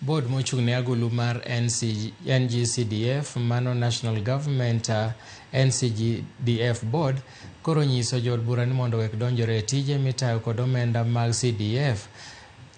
Board mochung' ne agulu mar NC, NGCDF mano National Government NCGDF Board koro nyiso jood bura ni mondo owek donjore e tije mitayo kod omenda mag CDF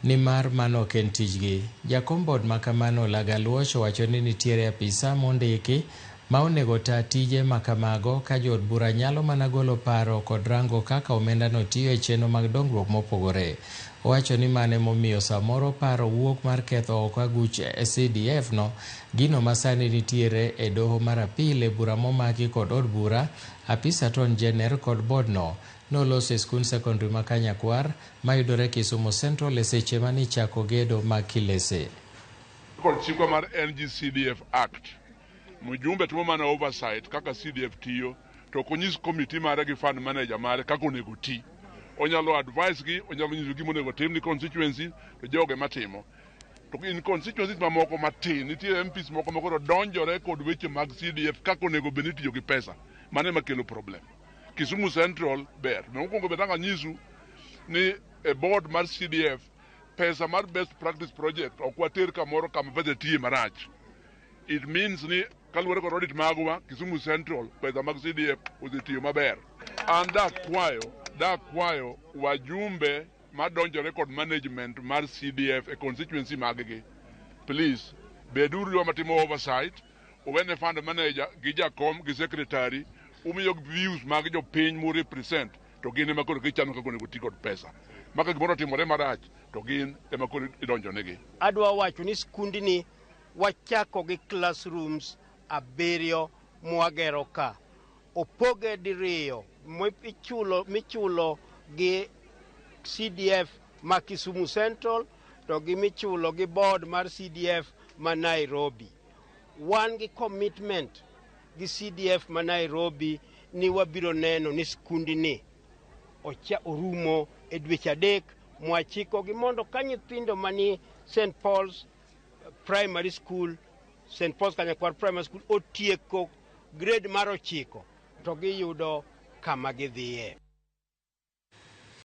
nimar mano ok en tijgi. Jakom board ma kamano Olaga Luoch owacho ni nitiere apisa mondiki ma onego ta tije ma kamago ka jood bura nyalo mana golo paro kod rango kaka omendano tiyo e chenro mag dongruok mopogore. Owacho ni mano emomiyo samoro paro wuok mar ketho oko aguch CDF no, gino ma sani nitiere e doho mar apil e bura momaki kod od bura, apis Attorney General kod board no noloso e skund secondary ma Kanyakwar mayudore Kisumu Central e seche mane ichako gedo mag kilese. Kod chikwa mar NGCDF Act, mjumbe timo mana oversight kaka CDF tiyo to ok onyis committee mare gi fund manager mare kaka onego ti. Onyalo advise gi, onyalo nyiso gima onego tim ni constituency to jogo ema timo. To in constituencies mamoko matin, nitie MPs moko ma koro donjore kod weche mag CDF kaka onego bed ni itiyo gi pesa. Mano ema kelo problem. Kisumu Central ber. Mokwongo be dang' anyisu ni e board mar CDF pesa mar best practice project ok water kamoro kama pesa tiye marach. It means ni kaluwore kod audit magwa Kisumu Central pesa mag CDF osetiyo maber. An dakwayo wajumbe madonjore kod management mar CDF e constituency mag-gi. Please, beduru joma timo oversight, uwene fund manager gi jakom gi secretary, umiyo views mag jopiny mu represent to gin ema koro gichano kaka onego ti kod pesa. Ma ka gimoro otimore marach to gin ema koro idonjonegi. Adwa wacho ni skundni wachako gi classrooms 7 mwagero ka. Opoge diriyo michulo gi CDF ma Kisumu Central to gi michulo gi board mar CDF ma Nairobi. Wan gi commitment gi CDF ma Nairobi ni wabiro neno ni skundni orumo e dweche 3 mwachiko gi mondo ka nyithindo mani St. Paul's Primary School, St. Paul's Kanyakwar Primary School otieko grade mar 9 to giyudo kama gidhiye.